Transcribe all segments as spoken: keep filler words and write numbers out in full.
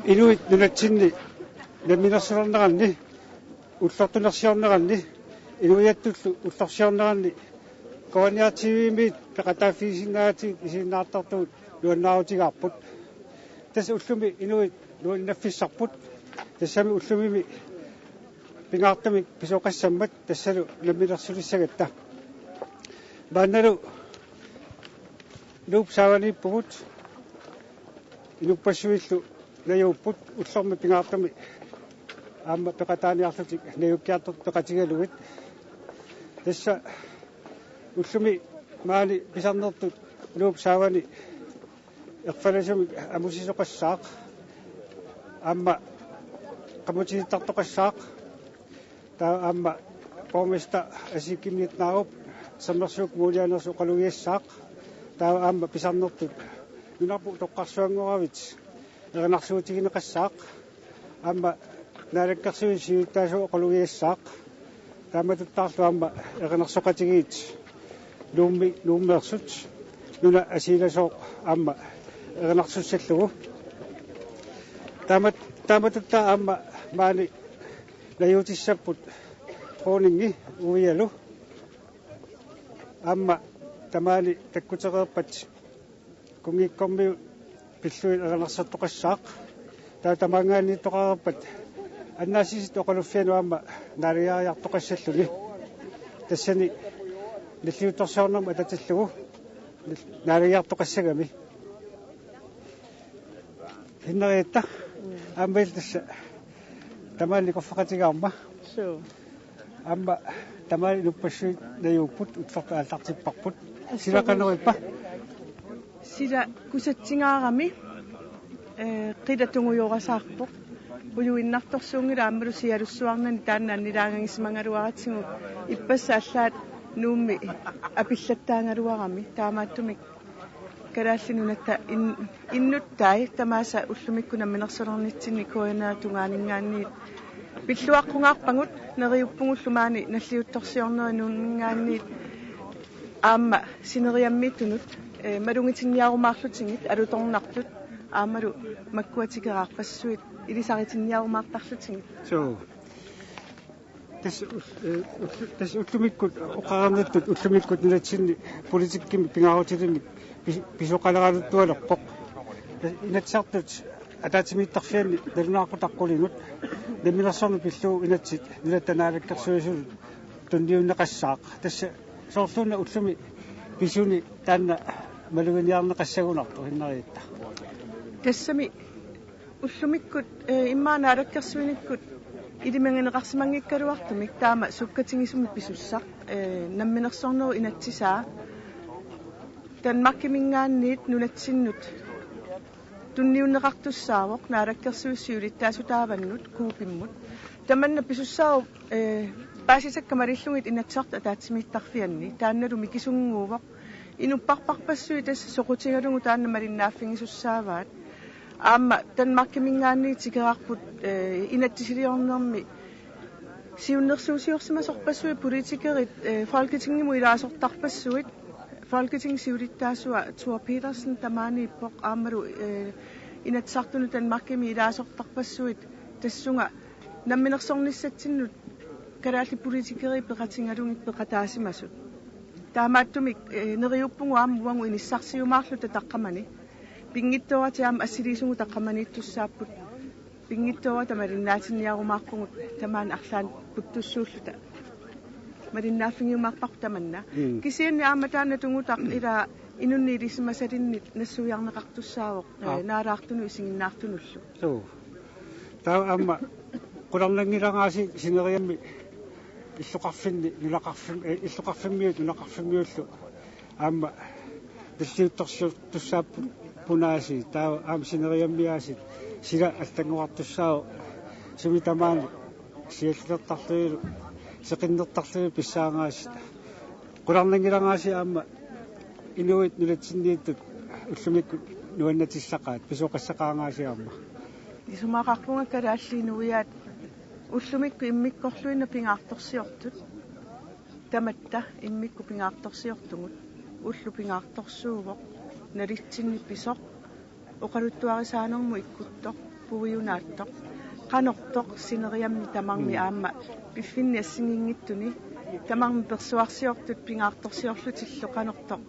Inuit nunatsinni namminersulerneranni, ullortunersiorneranni, inuiattullu ullorsiorneranni, K N R T V-miit peqataaffigisinnaagatsigu isiginnaartartugut nuannaarutigaarput. Tassa ullumi inuit nuannaffissarput. Tassami ullumimi pingaartumik pisoqassammat tassalu namminersulissagatta. Maannalu Nuup saavaniippugut, inuppassuillu najuupput, ullormi pingaartumik aamma peqataaniarlutik najukkiartortut peqatigalugit. Tassa ullumi maani pisarnertut Nuup saavani erfalasumik amusisoqassaaq, aamma qamutinittartoqassaaq. Taava aamma borgmester Asii Chemnitz Narup Sermersuup Kommune-aanersoq oqalugiassaaq. Taava aamma pisarnertut nunarput utoqqarsuanngoravit erinarsuutigineqassaaq. Aamma Naalakkersuisut siulittaasuat oqalugiassaaq. Taamatuttaarlu aamma erinarsoqatigiit Nuummi, Nuummeersut nuna asiilasooq aamma erinarsussallugu. Taamat-, taamatutta aamma maani najuutissapput dronningi uialu. Aamma tamaani takkutereerpat kunngikkormiut pillugit erinarsortoqassaaq. Taava tamaanngaanniittoqareerpat annaassisitut oqaluffianut aamma naalagiariartoqassalluni. Tassani nalliuttorsiornermut atatillugu naalagiartoqassagami. Sinneriatta. Aamma illit tassa tamaani nikorfaqatigaarma. Suu. Aamma tamaani inuppassuit najuupput, ullortut aallartipparput. Sila qanoq ippa? Sila kusatsigaarami, ee, qila tungujorasaarpoq. Pujuinnartorsuunngilaq aammalu sialussuarnani taanna annilaangagisimagaluaratsigu, ippassaq allaat Nuummi apillattaagaluarami. Taamaattumik Kalaallit Nunatta in-, innuttai tamaasa ullumikkut namminersulernitsinni K N R-ip tungaaninngaanniit pilluaqqungaarpagut, neriuppugullu maani nalliuttorsiornerit Nuumminngaanniit aamma sineriammiittunut, ee, malugitinniarumaarlutigit alutornartut aammalu makkua tikeraarpassuit ilisaritinniarumaartarlutigit. Suu. Tassa ul-, ee, ullu-, tassa ullumikkut oqarnittut ullumikkut nunatsinni politikkimi pingaarutilinnik pis-, pisoqaleraluttualerpoq. Tassa Inatsisartut ataatsimiittarfianni nalunaaqutaq qulinut namminersorneq pillugu inatsit Nunatta Naalakkersuisunut tunniunneqassaaq. Tassa soorluuna ullumi pisuni taanna maluginiarneqassagunarpoq, sinneriatta. Tassami ullumikkut, ee, immaqa naalakkersuinikkut ilimagineqarsimanngikkaluartumik taama sukkatigisumik pisussaq, ee, namminersornerup inatsisaa Danmarkiminngaanniit nunatsinnut tunniunneqartussaavoq naalakkersuisut siulittaasutaavannut Coopimmut. Tamanna pisussaavoq, ee, paasitakka malillugit Inatsisartut ataatsimiittarfianni, taannalu mikisunnguuvoq. Inupparparpassuit tassa soqutigalugu taanna malinnaaffigisussaavaat. Aamma Danmarkiminngaanniit tikeraarput, ee, inatsisiliornermi siunnersuusiorsimasorpassuit politikerit, ee, Folketingimut ilaasortarpassuit. Folketingip siulittaasua Thor Petersen tamaaniippoq aammalu, ee, Inatsisartunut Danmarkimi ilaasortarpassuit tassunga namminersornissatsinnut kalaallit politikerit peqatigalugit peqataasimasut. Taamaattumik, ee, neriuppugut aamma uagut inissarsiumaarluta taqqamani. Pinngitsooratik aamma assiliisugut taqqamaniittussaapput. Pinngitsoorata malinnaatinniarumaarpugut tamaani arlaannik puttussuulluta. Malinnaaffigiumaarparput tamanna. Mm. Kisianni aamma taanna tungutaq ilaa inunnik ilisimasalinnit nassuiarneqartussaavoq, ee, Aap. naalaartunut isiginnaartunullu. Suu. Taava aamma qularnanngilaraasiit sineriammi illoqarfinni nunaqarfim-, ee, illoqarfimmiut nunaqarfimmiullu aamma nalliuttorsiortussaapput punaasiit, taava aamma sineriammiaasiit sila allanngorartussaavoq sumi tamaani siallilertarlugillu seqinnertarlugillu pissaagaasiit. Qularnanngilaraasiit aamma inuit nunatsinniittut ullumikkut nuannatissaqaat, pisoqassaqaraasiit aamma. Isumaqarpunga kalaallit inuiaat ullumikkut immikkorluinnaq pingaartorsiortut. Tamatta immikkut pingaartorsiortugut. Ulloq pingaartorsuuvoq. Nalitsinni pisoq. Oqaluttuarisaanermut ikkuttoq. puiunaattoq. Qanortoq sineriammi tamarmi Mm. aamma piffinni assigiinngitsuni tamarmi persuarsiortut pingaartorsiorlutillu qanortoq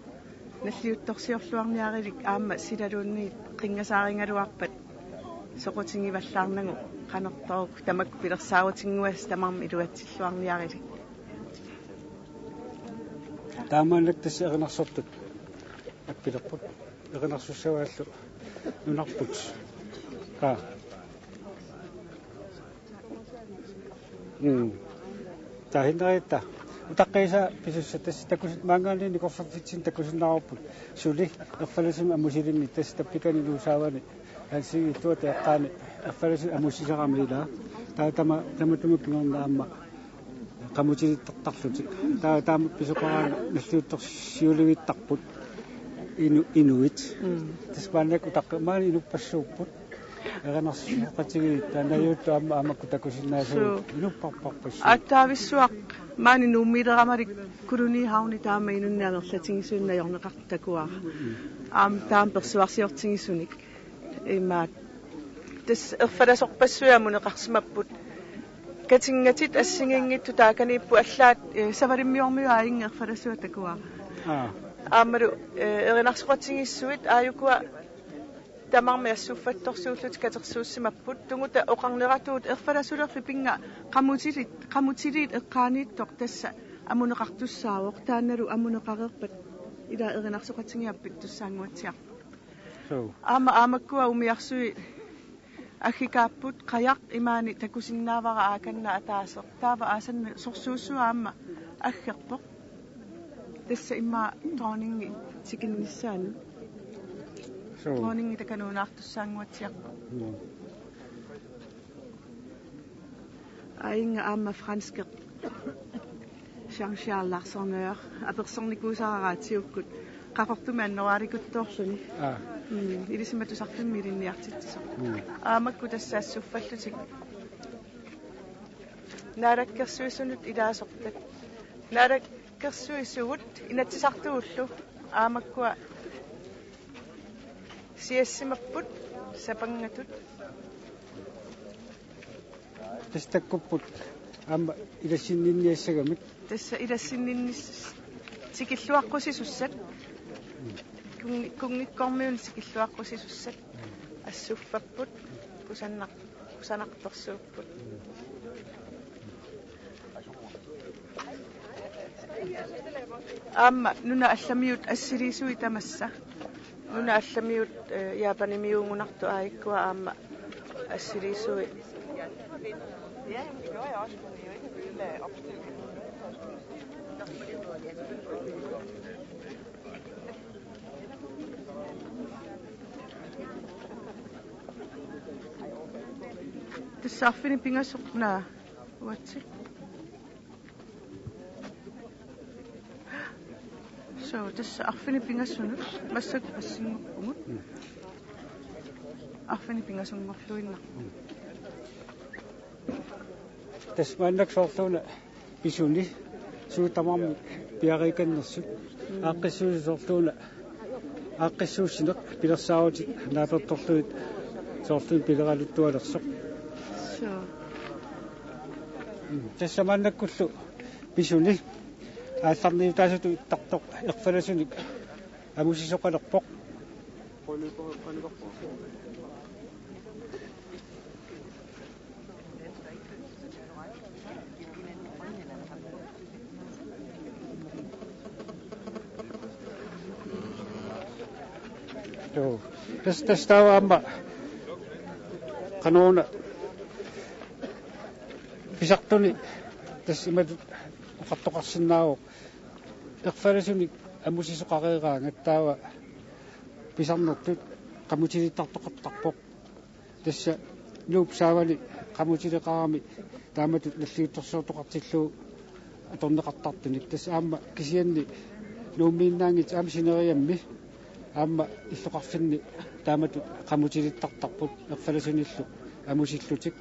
nalliuttorsiorluarniarilik aamma silaluunniit qinngasaarigaluarpat soqutigivallaarnagu qanortoq tamakku pilersaarutinnguassat tamarmi iluatsilluarniarilik. Taamaannak tassa erinarsortut appilerput. Erinarsussavaallu nunarput. Taa. Mm. Taahinnariatta. Utaqqiisaa pisussat tassa takusin-, maanngaanniit nikorfaffitsinni takusinnaavarput. Suli erfalasumi amusilinnik tassa tappikani Nuussaavani. Ansigiittuata eqqaani erfalasut amusisaramik ilaa. Taava tama-, tamatuma kingorna aamma qamutilittartarlutik. Taava taama pisoqaraangat nalliuttorsiulivittarput inu-, inuit. Mm. Tassa maannakkut utaqqi-, maani inuppassuupput. Erinarsoqatigiit taanna ajuuttoq aamma aamma kutakusinnaasugut. Suu. Inupparparpassuupput. Aatsaavissuaq maani Nuummiileramalik Kolonihavni taama inunnik amerlatigisunik ajorneqartoq takuara. Mm. Aamma taama persuarsiortigisunik. Imaat. Tassa erfalasorpassuit amuneqarsimapput. Katinngatit assigiinngitsut taakaniipput allaat, eh, Savalimmiormiut aajinga erfalasuat takuara. Aa. Aammalu, eh, erinarsoqatigiissuit aajukua tamarmik assuffattorsuullutik katersuussimapput. Tunguta oqarneratuut erfalasulerlu pinnga qamutilit, qamutiliit eqqaaniittoq tassa amuneqartussaavoq. Taannalu amuneqareerpat ila erinarsoqatigiit appittussaannguatsiarput. Suu. Aamma aamakkua umiarsui aggikaapput qajaq imaani takusinnaavara aakanna ataaseq. Taava aasanna sorsuussua aamma aggerpoq. Tassa immaqa dronningi tikinnissaanut. Suu. Dronningi takanuunaartussaannguatsiarpoq. Mm. Aajinga aamma franskit Jean-Charles Larsonneur apersornikuusara raatiukkut Qaqortumi annoraalikuttoorluni. Aa. Mm, ilisimatusarfimmi ilinniartitsisoq. Mm. Aamakku tassa assuffallutik. Naalakkersuisunut ilaasortat. Naalakkersuisuvut Inatsisartugullu aamakkua siassimapput sapanngatut. Tassa takkupput aamma ilassinninniassagamik. Tassa ilassinninnis-, tikilluaqqusisussat. Kunngi-, kunngikkormiunik tikilluaqqusisussat. Assuffapput kusannaq-, kusanartorsuupput. Aamma nunat allamiut assiliisui tamassa. Nunat allamiut, eh, Japanimiuugunartut aajukkua aamma assiliisui. Tassa arfineq-pingasoq, naa, uatsi. Suu, tassa arfineq-pingasunut massakkut passinngorpugut. Mm. Arfineq-pingasunngorluinnarpoq. Mm. Tassa maannakkut soorluuna pisuni suut tamarmik piareekannersut. Mm. Aaqqissuussisut soorluuna aaqqissuussineq pilersaarutit naapertorlugit soorlumi pileraluttualersoq. Suu. Mm. Tassa maannakkullu pisuni aallarniutaasutut ittartoq erfalasunik amusisoqalerpoq. Joo. Tassa, tassa taava aamma qanoruna pisartuni tassa imatut oqartoqarsinnaavoq. Erfalasunik amusisoqareeraangat taava pisarnertut qamutilittartoqartarpoq. Tassa Nuup saavani qamutileqarami taamatut nalliuttorsiortoqartillugu atorneqartartunik. Tassa aamma kisianni Nuummiinnaanngitsoq aamma sineriammi aamma illoqarfinni taamatut qamutilittartarput erfalasunillu amusillutik.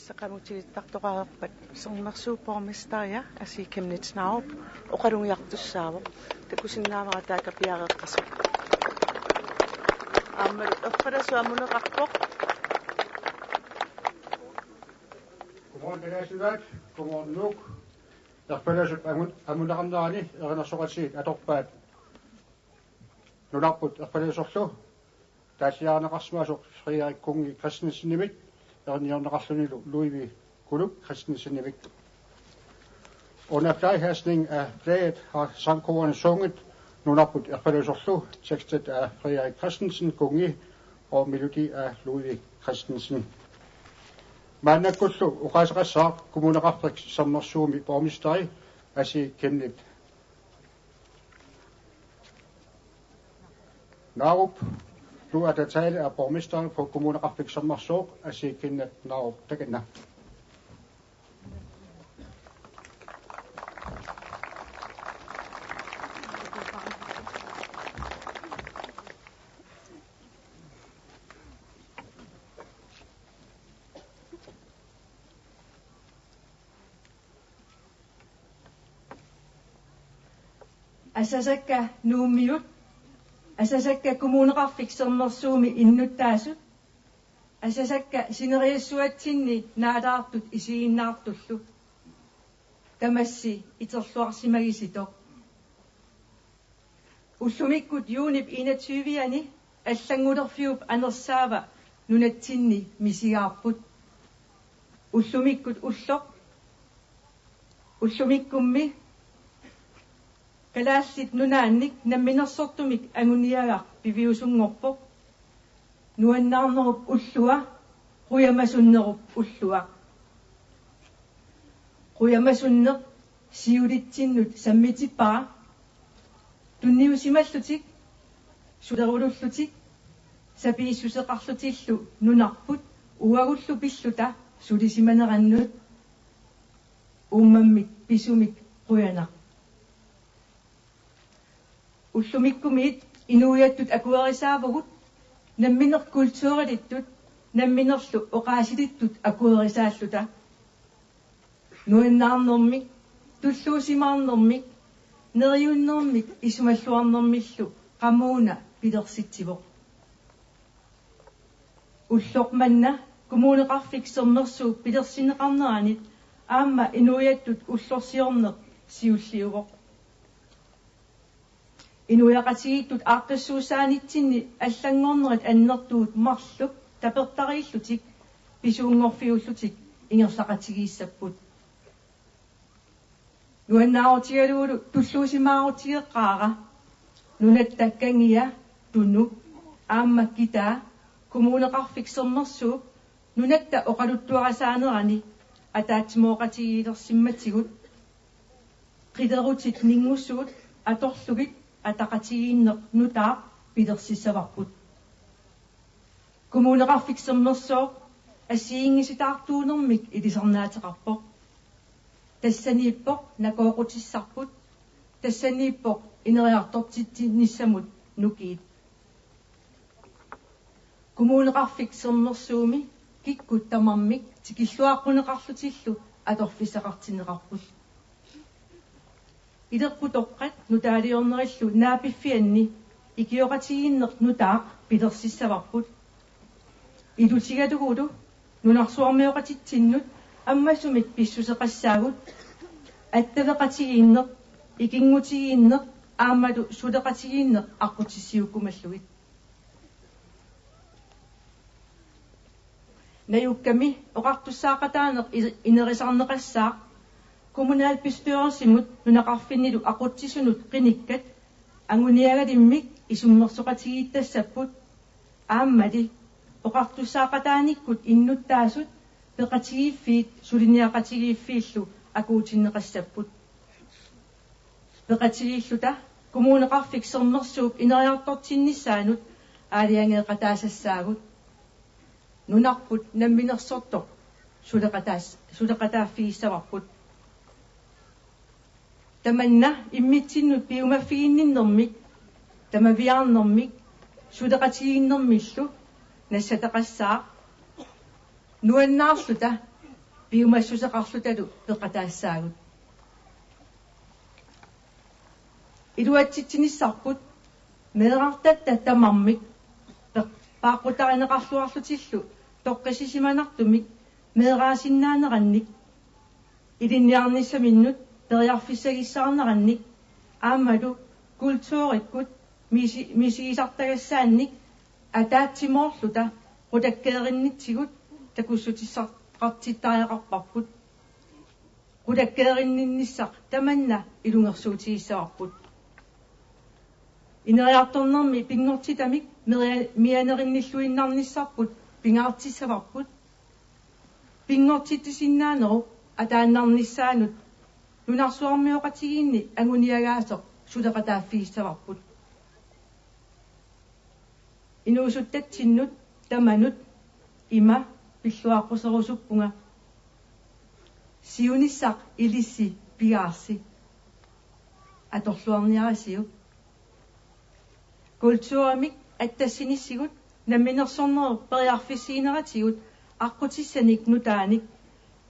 Tassa qaammatit titartoqareerpat Sermersuup borgmesteria Asii Chemnitz Narup oqalugiartussaavoq. Takusinnaavara taakku piareeqqasoq. Aammalu erfalasup amuneqarpoq. Godmorgen, Kalaallit Nunaat. Godmorgen, Nuuk. Erfalasup amu-, amuneqarnerani erinarsoqatigiit atorpaat nunarput erfalasorlu taatsiaarineqarsimasoq Frederik Kunngi Christensenimit erinniorneqarlunilu Ludvig Kulluk Christensenimit. Under flaghejsning af flaget har sangkorene sunget nunarput erfalasorlu, tekstet af Frederik Christensen, Kunngi, og melodi af Ludvig Christensen. Maannakkullu oqaaseqassaaq Kommuneqarfik Sermersuumi borgmesteri Asii Chemnitz Narup. Nu er der tale af borgmesteren for Kommuneqarfik Sermersuup, Asii Chemnitz Narup. Takanna. Asasakka Nuummiut, asasakka Kommuneqarfik Sermersuumi innuttaasut, asasakka sineriassuatsinni naalaartut isiginnaartullu. Tamassi iterluarsimagisito. Ullumikkut juunip enogtyve-ani allanngulerfiup anersaava nunatsinni misigaarput. Ullumikkut ulloq, ullumikkummi Kalaallit Nunaannik namminersortumik anguniagaq piviusunngorpoq. Nuannaarnerup ullua, qujamasunnerup ullua. Qujamasunneq siulitsinnut sammitippara. Tunniusimallutik, sulerulullutik, sapiissuseqarlutillu nunarput uagullu pilluta sulisimanerannut. Uummammik pisumik qujanaq. Ullumikkumiit inuiattut akuerisaavugut nammineq kulturilittut, namminerlu oqaasilittut akuerisaalluta. Nuannaarnermik, tulluusimaarnermik, neriunnermik isumalluarnermillu qamuuna pilersitsivoq. Ulloq manna Kommuneqarfik Sermersuup pilersinneqarneranit aamma inuiattut ullorsiorneq siulliuvoq. Inuiaqatigiittut aaqqissuussaanitsinni allanngornerit annertuut marluk tapertariillutik pisuunngorfiullutik ingerlaqatigiissapput. Nuannaarutigalugulu tulluusimaarutigeqqaara nunatta Kangia, Tunu aamma Kitaa Kommuneqarfik Sermersuup nunatta oqaluttuarisaanerani ataatsimooqatigiilersimmatigut. Qilerutit ningusuut atorlugit ataqatigiinneq nutaaq pilersissavarput. Kommuneqarfik Sermersooq assigiinngisitaartuunermik ilisarnaateqarpoq. Tassaniippoq nakooqutissarput, tassaniippoq ineriartortitsinissamut nukiit. Kommuneqarfik Sermersuumi kikkut tamarmik tikilluaqquneqarlutillu atorfissaqartinneqarput. Ileqqutoqqat nutaaliornerillu naapiffianni ikioqatigiinneq nutaaq pilersissavarput. Ilutigalugulu nunarsuarmioqatitsinnut ammasumik pissuseqassaagut attaveqatigiinneq, ikinngutigiinneq aammalu suleqatigiinneq aqqutissiuukkumallugit. Najukkami oqartussaaqataaneq i-, inerisarneqassaaq kommunalbestyrelsimut nunaqarfinnilu aqutsisunut qinikkat anguniagalimmik isummersoqatigiittassapput, aammali Oqartussaaqataanikkut innuttaasut peqatigiiffiit suliniaqatigiiffiillu akuutinneqassapput. Peqatigiilluta Kommuneqarfik Sermersuup ineriartortinnissaanut aalajangeeqataasassaagut. Nunarput namminersortoq suleqataas-, suleqataaffigissavarput. Tamanna immitsinnut piumaffiginninnermik, tamaviaarnermik, suleqatigiinnermillu nassataqassaaq, nuannaarluta piumassuseqarlutalu peqataassaagut. Iluatsitsinissarput meerartatta tamarmik pe-, paaqqutarineqarluarlutillu toqqissisimanartumik meeraasinnaanerannik, ilinniarnissaminnut periarfissagissaarnerannik aammalu kulturikkut misi-, misigisartagassaannik ataatsimoorluta qulakkeerinnitsigut takussutissaqartittariaqarparput. Qulakkeerinninnissaq tamanna ilungersuutigissavarput. Ineriartornermi pinngortitamik meria-, mianerinnilluinnarnissarput pingaartissavarput. Pinngortitsisinnaanerup ataannarnissaanut nunarsuarmioqatigiinni anguniagaasoq suleqataaffigissavarput. Inuusuttatsinnut tamanut ima pilluaqquserusuppunga. Siunissaq ilissi pigaarsi. Atorluarniarisiuk. Kulturimik attassinissigut namminersornerup periarfissiineratigut aqqutissanik nutaanik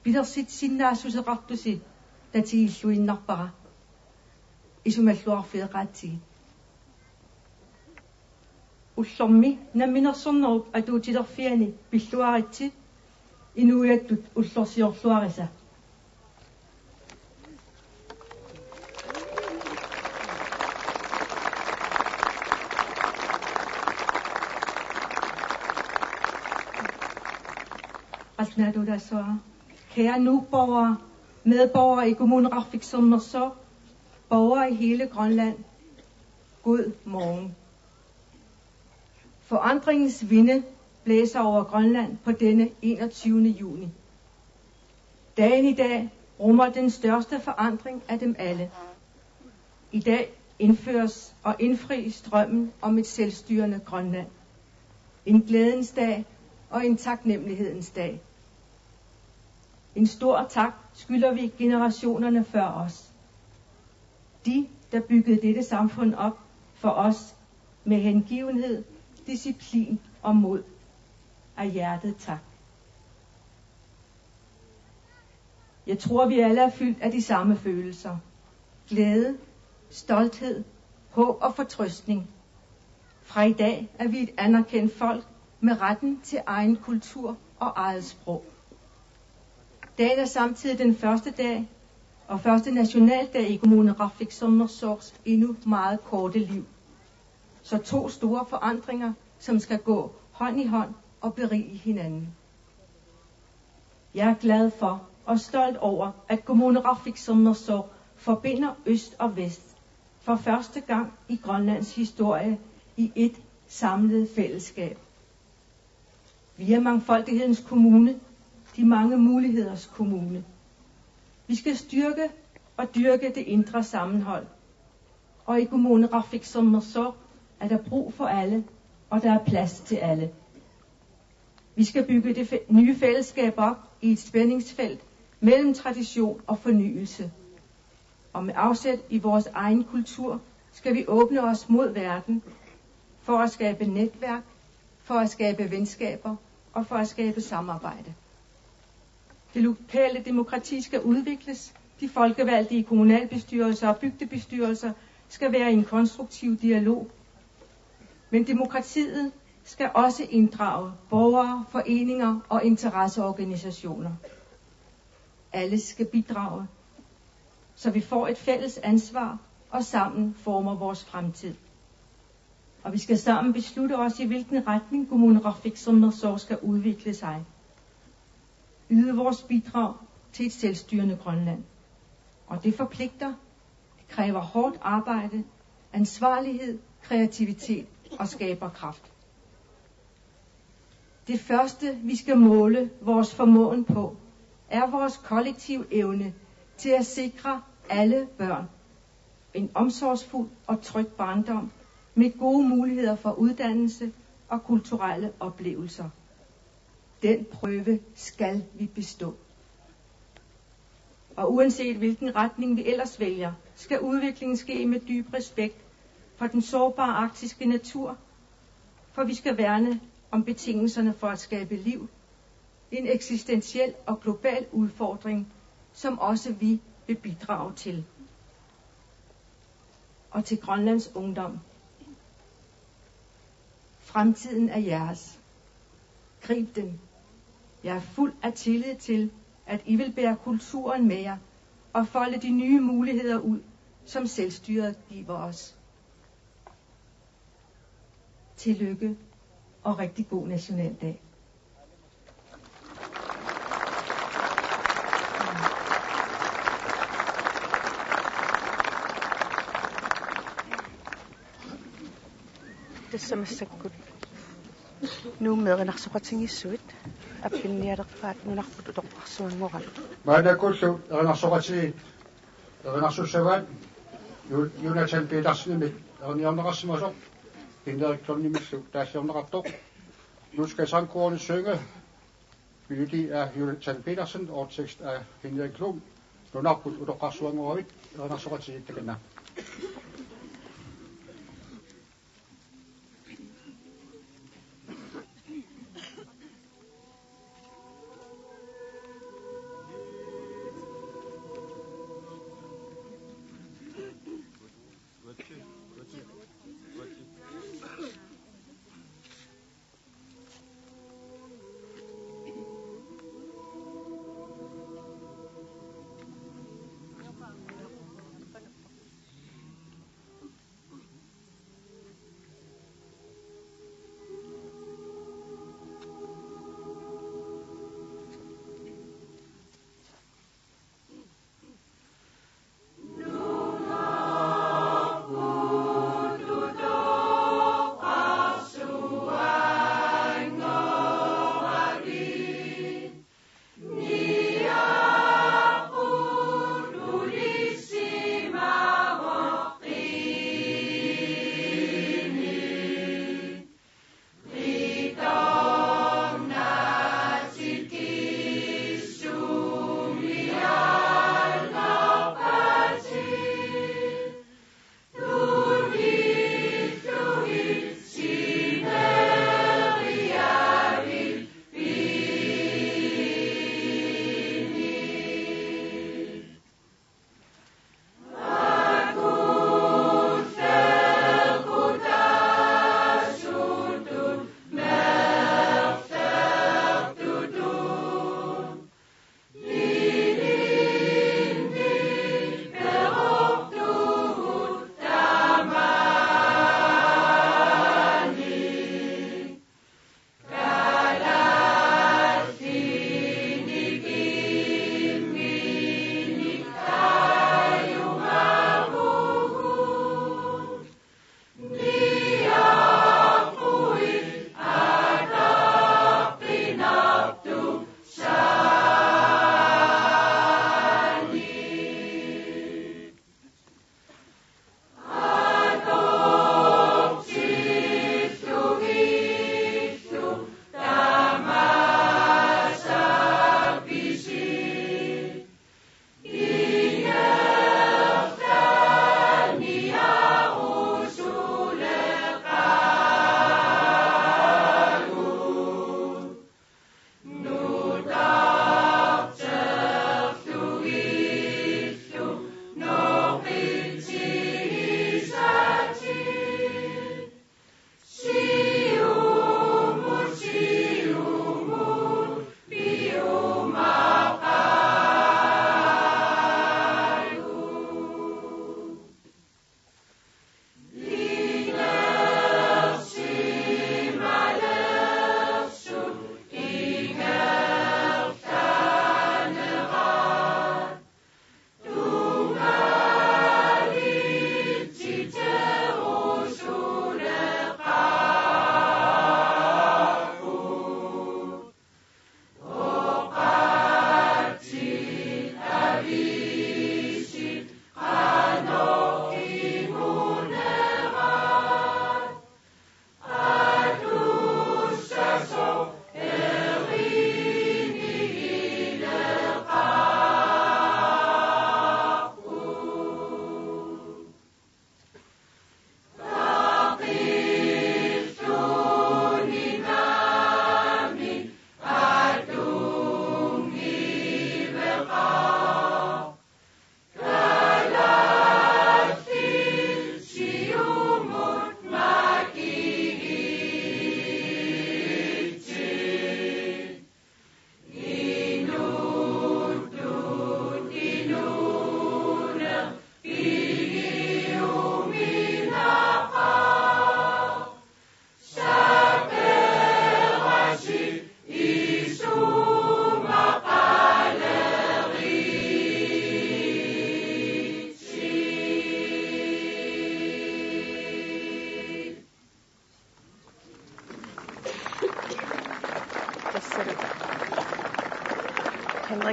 pilersitsisinnaassuseqartusi tatigilluinnarpara. Isumalluarfeqaatsigit. Ullormi namminersornerup atuutilerfiani pilluaritsi inuiattut ullorsiorluarisa. Qallunaatuutaassuara. Kære nuborgere, medborgere i Kommuneqarfik Sermersooq, borgere i hele Grønland, god morgen. Forandringens vinde blæser over Grønland på denne enogtyvende juni. Dagen i dag rummer den største forandring af dem alle. I dag indføres og indfries drømmen om et selvstyrende Grønland. En glædens dag og en taknemmelighedens dag. En stor tak skylder vi generationerne før os. De, der byggede dette samfund op for os med hengivenhed, disciplin og mod. Af hjertet tak. Jeg tror, vi alle er fyldt af de samme følelser. Glæde, stolthed, håb og fortrøstning. Fra i dag er vi et anerkendt folk med retten til egen kultur og eget sprog. Dagen er samtidig den første dag og første nationaldag i Kommuneqarfik Sermersooqs endnu meget korte liv. Så to store forandringer, som skal gå hånd i hånd og berige hinanden. Jeg er glad for og stolt over, at Kommuneqarfik Sermersooq forbinder øst og vest for første gang i Grønlands historie i et samlet fællesskab. Vi er mangfoldighedens kommune, de mange muligheders kommune. Vi skal styrke og dyrke det indre sammenhold. Og i Kommuneqarfik Sermersooq er der brug for alle, og der er plads til alle. Vi skal bygge det fæ-, nye fællesskab op i et spændingsfelt mellem tradition og fornyelse. Og med afsæt i vores egen kultur skal vi åbne os mod verden for at skabe netværk, for at skabe venskaber og for at skabe samarbejde. Det lokale demokrati skal udvikles. De folkevalgte i kommunalbestyrelser og bygdebestyrelser skal være i en konstruktiv dialog. Men demokratiet skal også inddrage borgere, foreninger og interesseorganisationer. Alle skal bidrage, så vi får et fælles ansvar og sammen former vores fremtid. Og vi skal sammen beslutte os, i hvilken retning Kommuneqarfik Sermersooq skal udvikle sig. Yde vores bidrag til et selvstyrende Grønland. Og det forpligter. Det kræver hårdt arbejde, ansvarlighed, kreativitet og skaberkraft. Det første, vi skal måle vores formåen på, er vores kollektive evne til at sikre alle børn en omsorgsfuld og tryg barndom med gode muligheder for uddannelse og kulturelle oplevelser. Den prøve skal vi bestå. Og uanset hvilken retning vi ellers vælger, skal udviklingen ske med dyb respekt for den sårbare arktiske natur, for vi skal værne om betingelserne for at skabe liv, en eksistentiel og global udfordring, som også vi vil bidrage til. Og til Grønlands Ungdom: Fremtiden er jeres. Grib den. Jeg er fuld af tillid til, at I vil bære kulturen med jer og folde de nye muligheder ud, som selvstyret giver os. Tillykke og rigtig god nationaldag. Tassa massakkut Nuummi erinarsoqatigiissuit appinnialerpaat nunarput utoqqarsuanngoraat. Maannakkullu erinarsoqatigiit erinarsussavaat Ju-, Jonathan Petersenimit eriniarneqarsimasoq, Henrik Lundimillu taassiorneqartoq. Nu skal sangkoret synge. Melodi af Jonathan Petersen og tekst af Henrik Lund. Nunarput utoqqarsuanngoravit, erinarsoqatigiit takanna.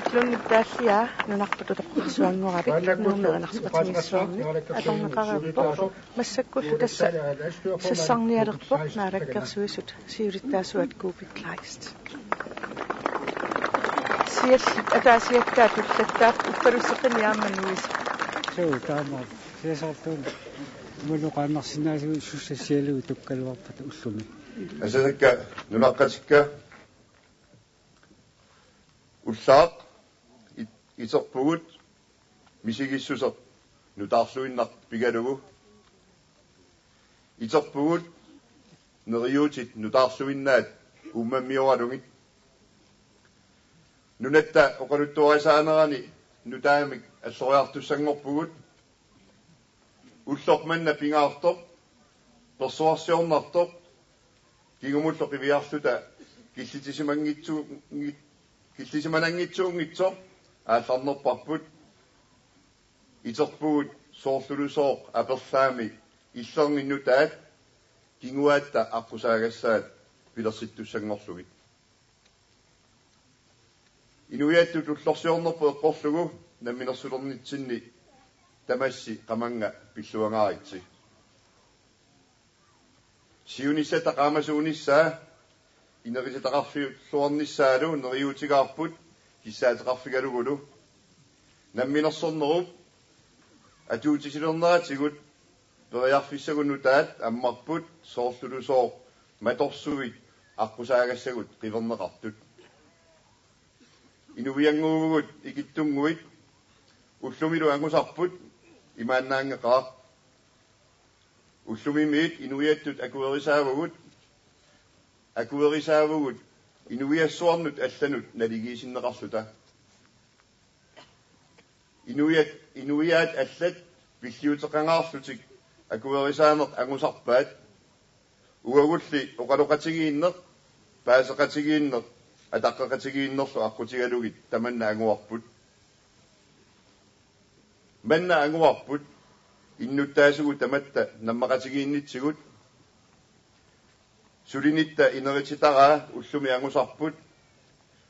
Klunnik taallia nunarput utoqqarsuanngoravit Nuummi erinarsuartinngissuarni atorneqareerpoq. Massakkullu tassa sassarnialerpoq Naalakkersuisut siulittaasuat Kuupik Kleist. Siallit ataasiakkaat tullattaap uppalusseqini aamma nuisa. Suu taama siasortuun muluqaannarsinnaasugut sussassalugu tukkaluarpata ullumi. Asasakka nunaqqatikka ullaaq it-, iterpugut misigissuseq nutaarluinnaq pigalugu. Iterpugut neriuutit nutaarluinnaat uummammiooralugit. Nunatta oqaluttuarisaanerani nutaamik alloriartussanngorpugut. Ulloq manna pingaartoq, persuarsiornartoq, kingumullu qiviarluta killitisimanngitsu-, ngi-, killisimananngitsuunngitsoq aallarnerparput. Iterpugut soorlulusooq aperlaami illerni nutaat kinguaatta aqqusaagassaat pilersittussanngorlugit. Inuiattut ullorsiornerput eqqorlugu namminersulernitsinni tamassi qamannga pilluangaaritsi. Siunissaq qaamasuunissaa inerisitaqarfiulluarnissaalu neriuutigaarput kissaateqarfigalugulu. Namminersornerup atuutisilerneratigut periarfissagut nutaat ammarput soorlulusooq matorsuit aqqusaagassagut qiverneqartut. Inuiannguuvugut ikittunnguit ullumilu angusarput imaannaanngeqaaq. Ullumimiit inuiattut akuerisaavugut, akuerisaavugut inuiassuarnut allanut naligiissinneqarluta. Inuiat, inuiaat allat pilliuteqangaarlutik akuerisaaneq angusarpaat. Uagulli oqaloqatigiinneq, paaseqatigiinneq, ataqqeqatigiinnerlu aqqutigalugit tamanna anguarput. Manna anguarput innuttaasugut tamatta nammaqatigiinnitsigut. Sulinitta inerititaraa ullumi angusarput.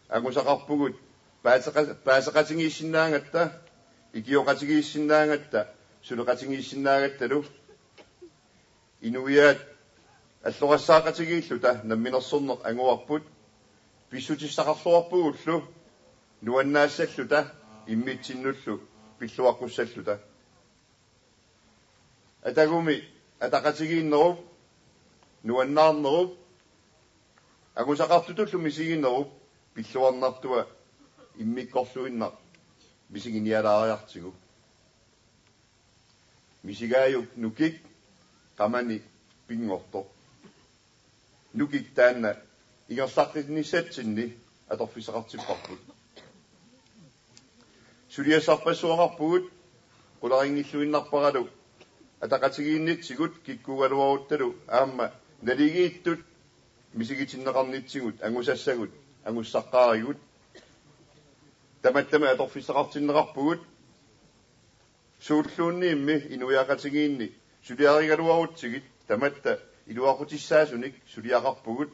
Angusaqarpugut paaseqa-, paaseqatigiissinnaagatta, ikioqatigiissinnaagatta, suleqatigiissinnaagattalu. Inuiaat allorassaaqatigiilluta namminersorneq anguarput, pissutissaqarluarpugullu nuannaassalluta immitsinnullu pilluaqqussalluta. Atagumi ataqatigiinnerup, nuannaarnerup, angusaqartutullu misiginerup pilluarnartua immikkorluinnaq misiginialaariartigu. Misigaajuk nukik qamani pinngortoq. Nukik taanna ingerlaqqinnissatsinni atorfissaqartipparput. Suliassarpassuaqarpugut qularinngilluinnarparalu ataqatigiinnitsigut kikkuugaluaruttalu aamma naligiittut misigitinneqarnitsigut angusassagut angussaqqaarigut. Tamattami atorfissaqartinneqarpugut. Suulluunniimmi inuiaqatigiinni suliarigaluarutsigit tamatta iluaqutissaasunik suliaqarpugut.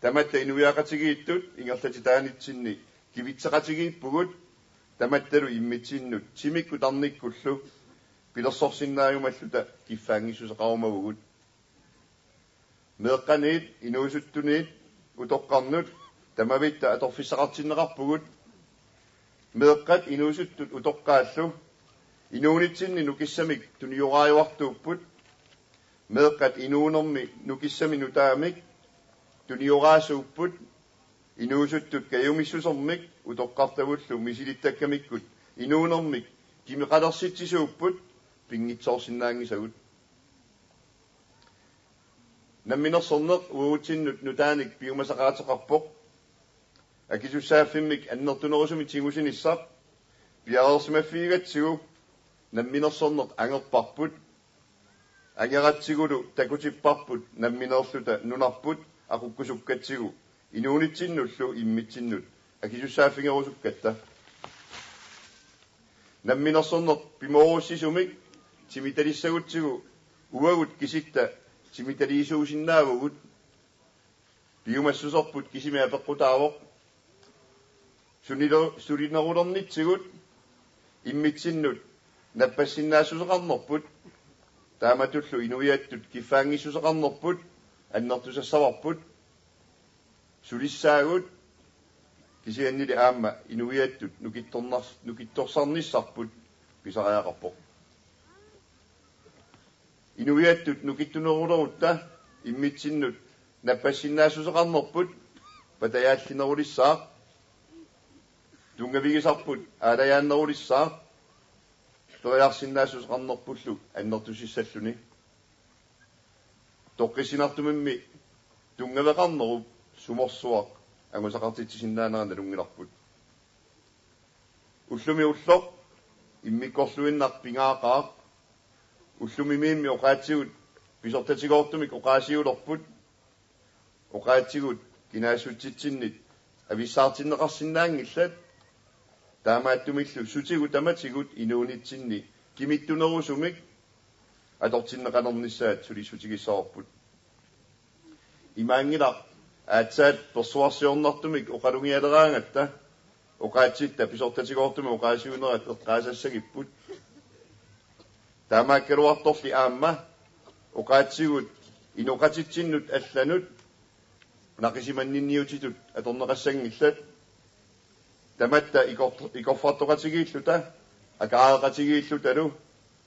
Tamatta inuiaqatigiittut ingerlatitaanitsinni kivitseqatigiippugut. Tamattalu immitsinnut timikkut tarnikkullu pilersorsinnaajumalluta kiffaanngissuseqarumavugut. Meeqqaniit inuusuttuniit utoqqarnut tamavitta atorfissaqartinneqarpugut. Meeqqat inuusuttut utoqqaallu inuunitsinni nukissamik tunioraajuartuupput. Meeqqat inuunermi nukissamik nutaamik tunioraasuupput. Inuusuttut kajumissusermik utoqqartavullu misilittakkamikkut inuunermik kimeqalersitsisuupput pinngitsoorsinnaanngisagut. Namminersorneq uagutsinnut nutaanik piumasaqaateqarpoq. Akisussaaffimmik annertunerusumik tigusinissaq piareersimaffigigatsigu namminersorneq angerparput. Angeratsigulu takutipparput nammineerluta nunarput aqukkusukkatsigu inuunitsinnullu immitsinnut akisussaaffigerusukkatta. Namminersorneq pimoorussisumik timitalissagutsigu uagut kisitta timitaliisuusinnaavugut. Piumassuserput kisimi apeqqutaavoq. Sunilo-, sulinerulernitsigut immitsinnut nappassinnaassuseqarnerput, taamatullu inuiattut kiffaanngissuseqarnerput annertusassavarput, sulissaagut, kisiannili aamma inuiattut nukittornar-, nukittorsarnissarput pisariaqarpoq. Inuiattut nukittunerulerutta immitsinnut nappassinnaassuseqarnerput patajaallinerulissaaq, tunngavigisarput aalajaannerulissaaq, periarsinnaassuseqarnerpullu annertusissalluni. Toqqissinartumimmi tunngaveqarnerup sumorsuaq angusaqartitsisinnaanera nalunngilarput. Ullumi ulloq immikkorluinnaq pingaaqaaq. Ullumimiimmi oqaatsigut pisortatigoortumik oqaasiulerput. Oqaatsigut kinaassutsitsinnit avissaartinneqarsinnaanngillat. Taamaattumillu sutigut tamatigut inuunitsinni kimittunerusumik atortinneqalernissaat sulissutigissavarput. Imaanngilaq aatsaat persuarsiornartumik oqalugialeraangatta oqaatsitta pisortatigoortumik oqaasiunerat eqqaasassagipput. Taamaakkaluartorli aamma oqaatsigut inoqatitsinnut allanut naqisimanninniutitut atorneqassanngillat. Tamatta ikor-, ikorfartoqatigiilluta, akaareqatigiillutalu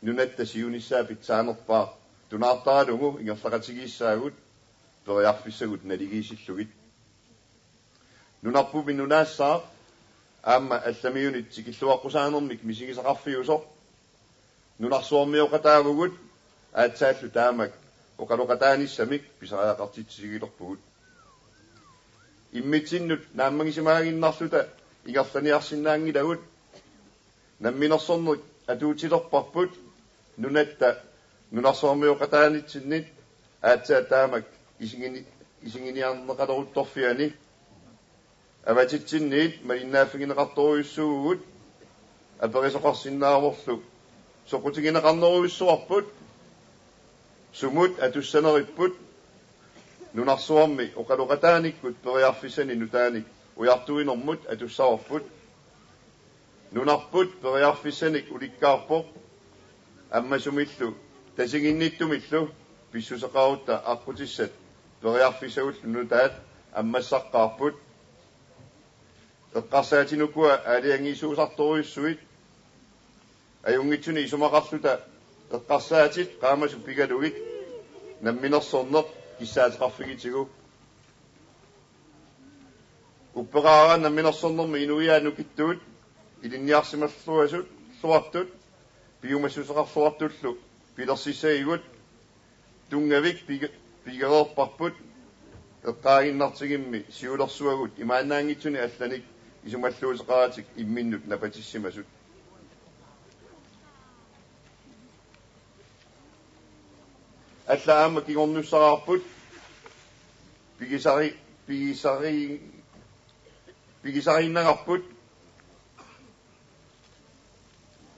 nunatta siunissaa pitsaanerpaaq tunaartaralugu ingerlaqatigiissaagut periarfissagut naligiissillugit. Nunarpummi nunaassaaq aamma allamiunit tikilluaqqusaanermik misigisaqarfiusoq. Nunarsuarmioqataavugut, aatsaallu taamak oqaloqataanissamik pisariaqartitsissutigilerpugut. Immitsinnut naammagisimaaginnarluta ingerlaniarsinnaanngilagut. Namminersorneq atuutilerparput nunatta nunarsuarmioqataanitsinnit aatsaat taamak isigini-, isiginiarneqaleruttorfiani. Avatitsinniit malinnaaffigineqartorujussuuvugut, aperisoqarsinnaavorlu soqutigineqarnerujussuarput, sumut atussaneripput. Nunarsuarmi oqaloqataanikkut periarfissanik nutaanik ujartuinermut atussavarput. Nunarput periarfissanik ulikkaarpoq. Ammasumillu tasiginnittumillu pissuseqarutta aqqutissat periarfissagullu nutaat ammassaqqaarput. Eqqarsaatit ukua aalajangiisuusartorujussuit. Ajunngitsunik isumaqarluta eqqarsaatit qaamasut pigalugit namminersorneq kissaateqarfigitigu. Upperaara namminersornermi inuiaat nukittuut ilinniarsimalluasut, -luartut piumassuseqarluartullu pilersissagigut. Tunngavik pige-, pigereerparput. Eqqaaginnartigimmi siulersuagut imaannaanngitsunik allanik isumalluuteqaratik imminnut napatissimasut. Alla aamma kingornussaraarput. Pigisari-, pigisari-, pigisariinnagarput.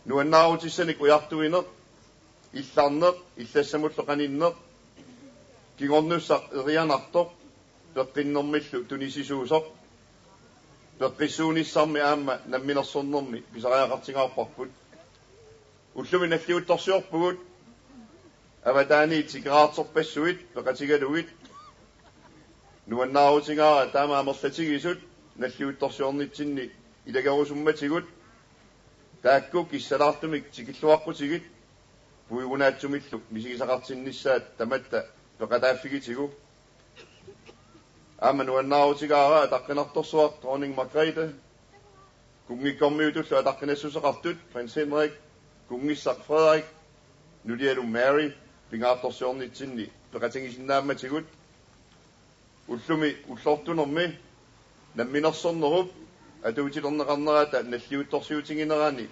Nuannaarutissanik ujartuineq, illarneq, illassamullu qaninneq, kingornussaq erianartoq, peqqinnermillu tunisisuusoq, peqqissuunissarmi aamma namminersornermi pisariaqartingaarparput. Ullumi nalliuttorsiorpugut, avataaniit tikeraartorpassuit peqatigalugit. Nuannaarutigaara taama amerlatigisut nalliuttorsiornitsinni ilagerusummatigut. Taakku kissalaartumik tikilluaqqutigit, puigunaatsumillu misigisaqartinnissaat tamatta peqataaffigitigu. Aamma nuannaarutigaara ataqqinartorsuaq Dronning Margrethe, kunngikkormiutullu ataqqinassuseqartut Prins Henrik, kunngissaq Frederik, nulialu Mary pingaartorsiornitsinni peqatigisinnaammatigut. Ullumi ullortunermi namminersornerup atuutilerneqarnerata nalliuttorsiutiginerani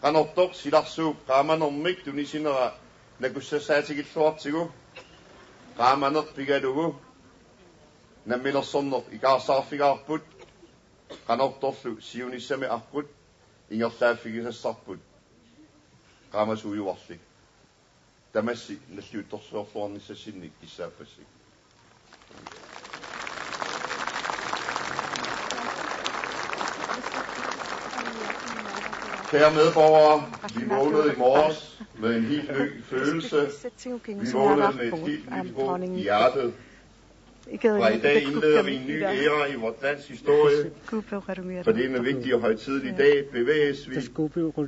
qanortoq silarsuup qaamanermik tunisinera nakussassaatigilluartigu, qaamaneq pigalugu namminersorneq ikaarsaarfigaarput, qanortorlu siunissami aqqut ingerlaaffigisassarput qaamasuujuarli. Tamassi nalliuttorsiorluarnissassinnik kissaappassi. Kære medborgere, vi vågnede i morges med en helt ny følelse. Vi vågnede med et helt nyt håb i hjertet. Fra i dag indleder vi en ny æra i vort lands historie. På denne vigtige og højtidelige dag bevæges vi,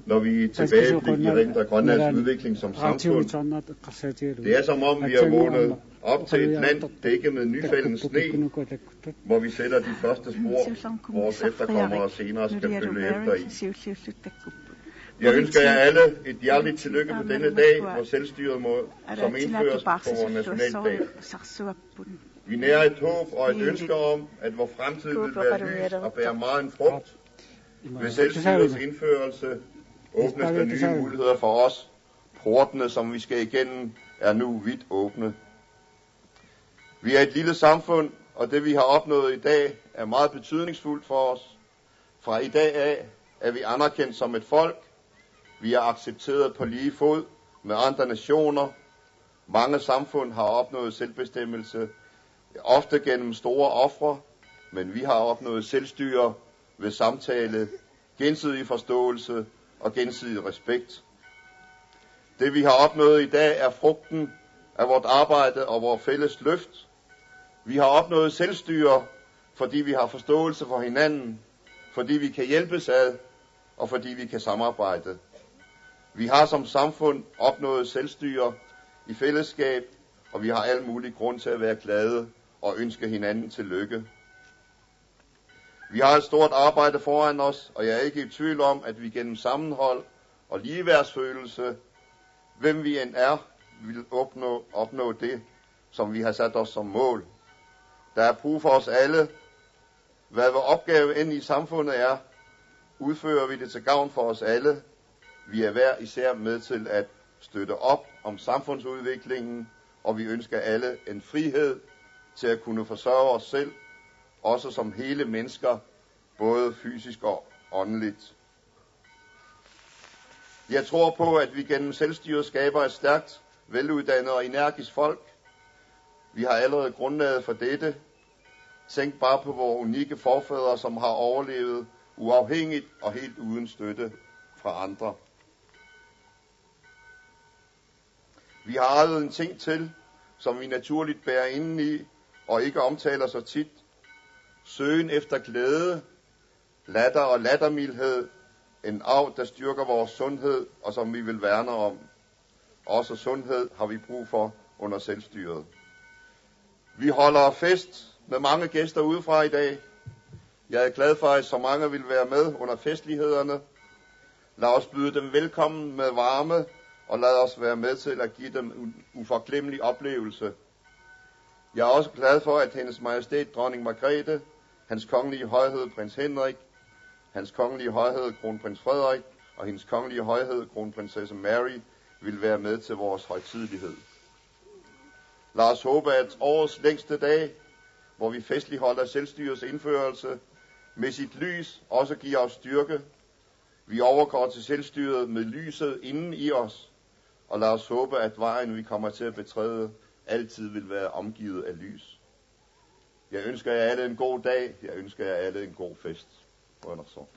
når vi tilbageblik erindrer Grønlands udvikling som samfund. Det er, som om vi er vågnet op til et land dækket med nyfalden sne, hvor vi sætter de første spor, vores efterkommere senere skal følge efter i. Jeg ønsker jer alle et hjerteligt tillykke på denne dag, hvor selvstyret må som indføres på vores nationaldag. Vi nærer et håb og et ønske om, at vor fremtid vil være lys og bære meget en frugt. Ved selvstyrets indførelse åbnes der nye muligheder for os. Portene, som vi skal igennem, er nu vidt åbne. Vi er et lille samfund, og det, vi har opnået i dag, er meget betydningsfuldt for os. Fra i dag af er vi anerkendt som et folk. Vi er accepteret på lige fod med andre nationer. Mange samfund har opnået selvbestemmelse, ofte gennem store ofre, men vi har opnået selvstyre ved samtale, gensidig forståelse og gensidig respekt. Det, vi har opnået i dag, er frugten af vort arbejde og vores fælles løft. Vi har opnået selvstyre, fordi vi har forståelse for hinanden, fordi vi kan hjælpes ad, og fordi vi kan samarbejde. Vi har som samfund opnået selvstyre i fællesskab, og vi har al mulig grund til at være glade og ønske hinanden tillykke. Vi har et stort arbejde foran os, og jeg er ikke i tvivl om, at vi gennem sammenhold og ligeværdsfølelse, hvem vi end er, vil opnå, opnå det, som vi har sat os som mål. Der er brug for os alle. Hvad vores opgave end i samfundet er, udfører vi det til gavn for os alle. Vi er hver især med til at støtte op om samfundsudviklingen, og vi ønsker alle en frihed til at kunne forsørge os selv, også som hele mennesker, både fysisk og åndeligt. Jeg tror på, at vi gennem selvstyret skaber et stærkt, veluddannet og energisk folk. Vi har allerede grundlaget for dette. Tænk bare på vores unikke forfædre, som har overlevet uafhængigt og helt uden støtte fra andre. Vi har arvet en ting til, som vi naturligt bærer indeni og ikke omtaler så tit. Søgen efter glæde, latter og lattermildhed, en arv, der styrker vores sundhed, og som vi vil værne om. Også sundhed har vi brug for under selvstyret. Vi holder fest med mange gæster udefra i dag. Jeg er glad for, at så mange vil være med under festlighederne. Lad os byde dem velkommen med varme, og lad os være med til at give dem en uforglemmelig oplevelse. Jeg er også glad for, at Hendes Majestæt Dronning Margrethe, Hans Kongelige Højhed Prins Henrik, Hans Kongelige Højhed Kronprins Frederik og Hendes Kongelige Højhed Kronprinsesse Mary vil være med til vores højtidelighed. Lad os håbe, at årets længste dag, hvor vi festligholder selvstyrets indførelse, med sit lys også giver os styrke. Vi overgår til selvstyret med lyset inden i os, og lad os håbe, at vejen, vi kommer til at betræde, altid vil være omgivet af lys. Jeg ønsker jer alle en god dag. Jeg ønsker jer alle en god fest. Qujanarsuaq.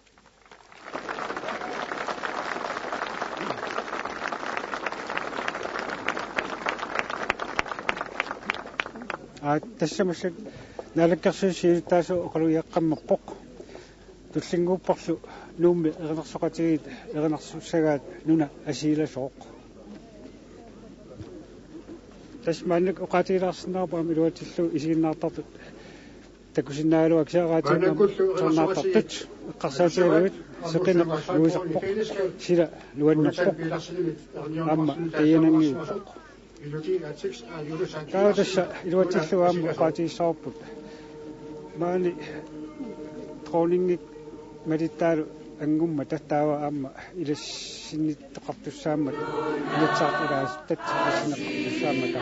Aa, tassa massakkut Naalakkersuisut siulittaasuat oqalugiaqqammerpoq. Tullinnguupparlu Nuummi erinarsoqatigiit erinarsussagaat nuna asiilasooq. Tassa maannakkut oqaatigilaarsinnaavarput aamma iluatsillugu isiginnaartartut takusinnaagaluarput, kisianni raatiunnermi tusarnaartartut. Eqqarsaatigalugit seqineq nuisarpoq, sila nuannerpoq, aamma tajananngiuppoq. Taava tassa iluatsillugu aamma oqaatigissavarput maani dronningip malittaalu anngummata, taava aamma ilassinnittoqartussaammata, Inatsisartut ilaasuttat ilassinnittoqartussaammata.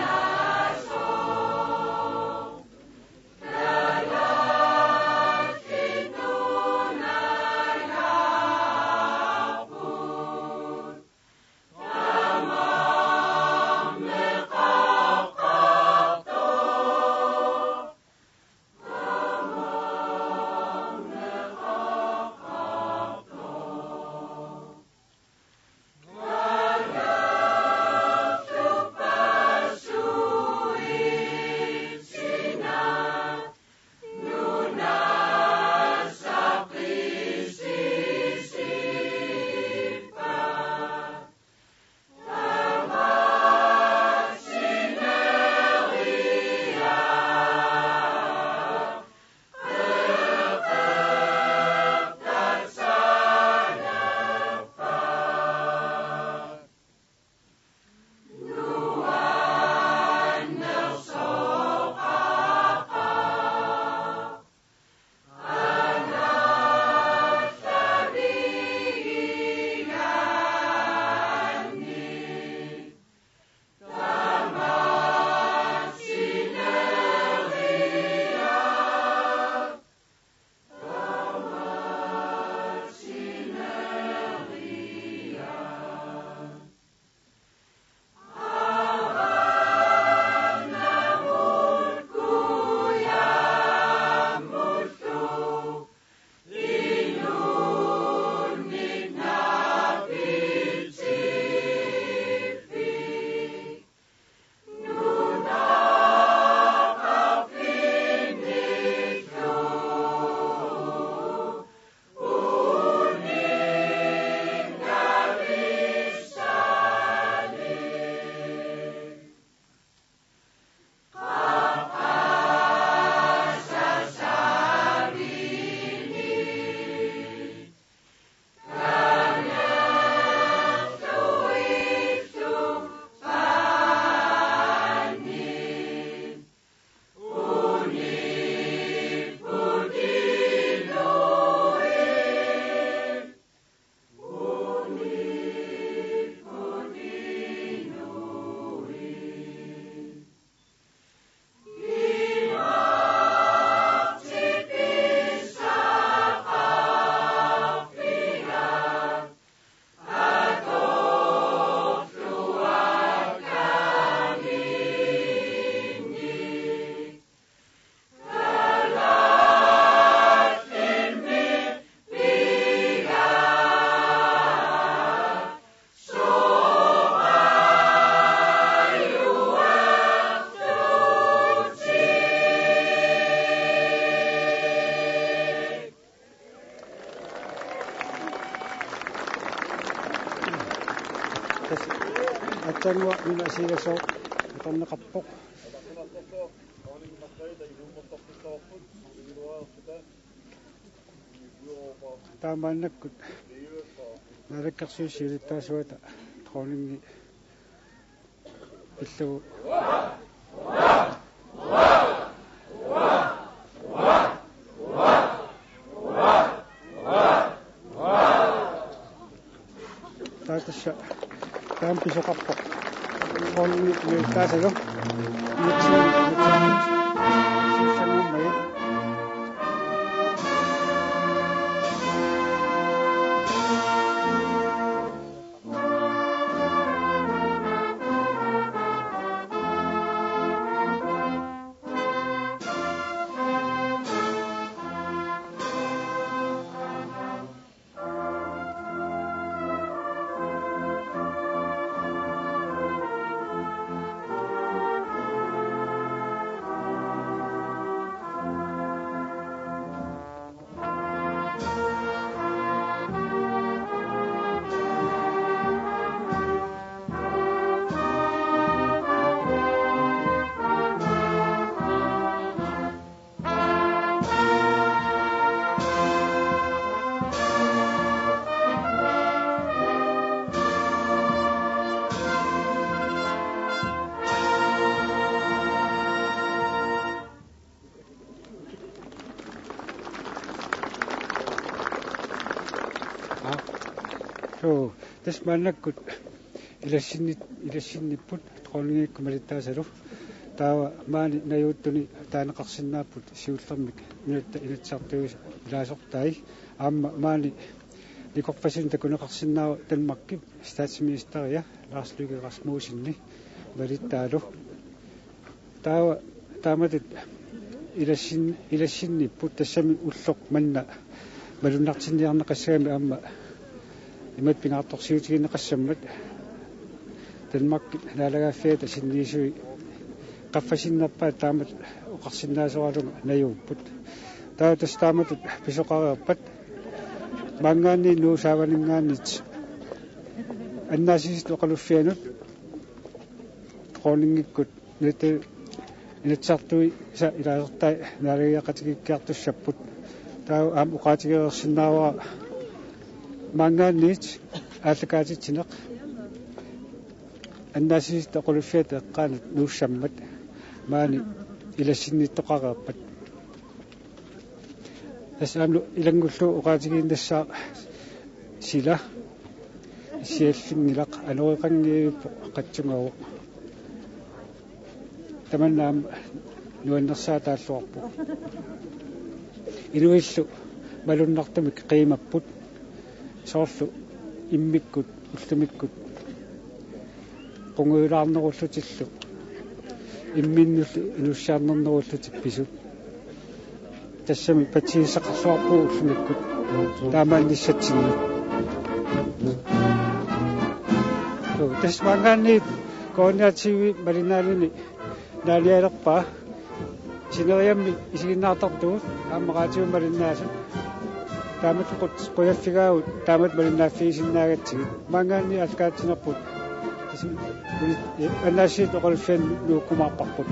Tassannguaq Nuna Silasooq atorneqarpoq. Taamaannakkut Naalakkersuisut siulittaasuata dronningi pillugu. Taava tassa taama pisoqarpoq. Dronningi siulittaasalu. Inatsit, inatsit. Sissangummagit. Aa. Suu, tassa maannakkut ilassinnit-, ilassinnipput dronningikkut malittaasalu. Taava maani najuuttuni taaneqarsinnaapput siullermik Nunatta Inatsisartuni ilaasortai. Aamma maani nikorfassunik takuneqarsinnaavoq Danmarkip statsministeria Lars Løkke Rasmussenip malittaalu. Taava taamatut ilassin-, ilassinnipput, tassami ulloq manna malunnartinniarneqassagami aamma imatut pingaartorsiutigineqassammat Danmarkip naalagaaffiata sinniisui qaffasinnerpaat taamatut oqarsinnaasoralunga najuupput. Taava tassa taamatut pisoqareerpat maanngaanniit Nuussaavaninngaanniit annaasisitut oqaluffiannut dronningikkut Nunatta Inatsisartuni ilaasortai naalagiaqatigiikkiartussapput. Taava aamma oqaatigereersinnaavara maanngaanniit aallakaatitsineq annaasisitut oqaluffiata eqqaanut nuussammat maani ilassinnittoqareerpat. Tassa aamma ilanngullugu oqaatigiinnassaaq sila issiallinngilaq, anoreqanngivippoq qatsungavoq. Tamanna aamma nuannersaataalluarpoq. Inuillu malunnartumik qiimapput. Soorlu immikkut, ullumikkut qungujulaarnerullutillu imminnullu inussiarnernerullutik pisut. Tassami patsisissaqarluarpugut ullumikkut taamaannissatsinnut. Suu, tassa maanngaanniit K N R T V malinnaaluni naanialerpaa. Sineriammi isiginnaartartugut aamma raatiumi malinnaasut. Taamatut qut-, qujaffigaagut taamatut malinnaaffigisinnaagatsigit. Maanngaanniit aallakaatitsinerput. Tassa annaasisitut oqaluffiannut nuukkumaarparput.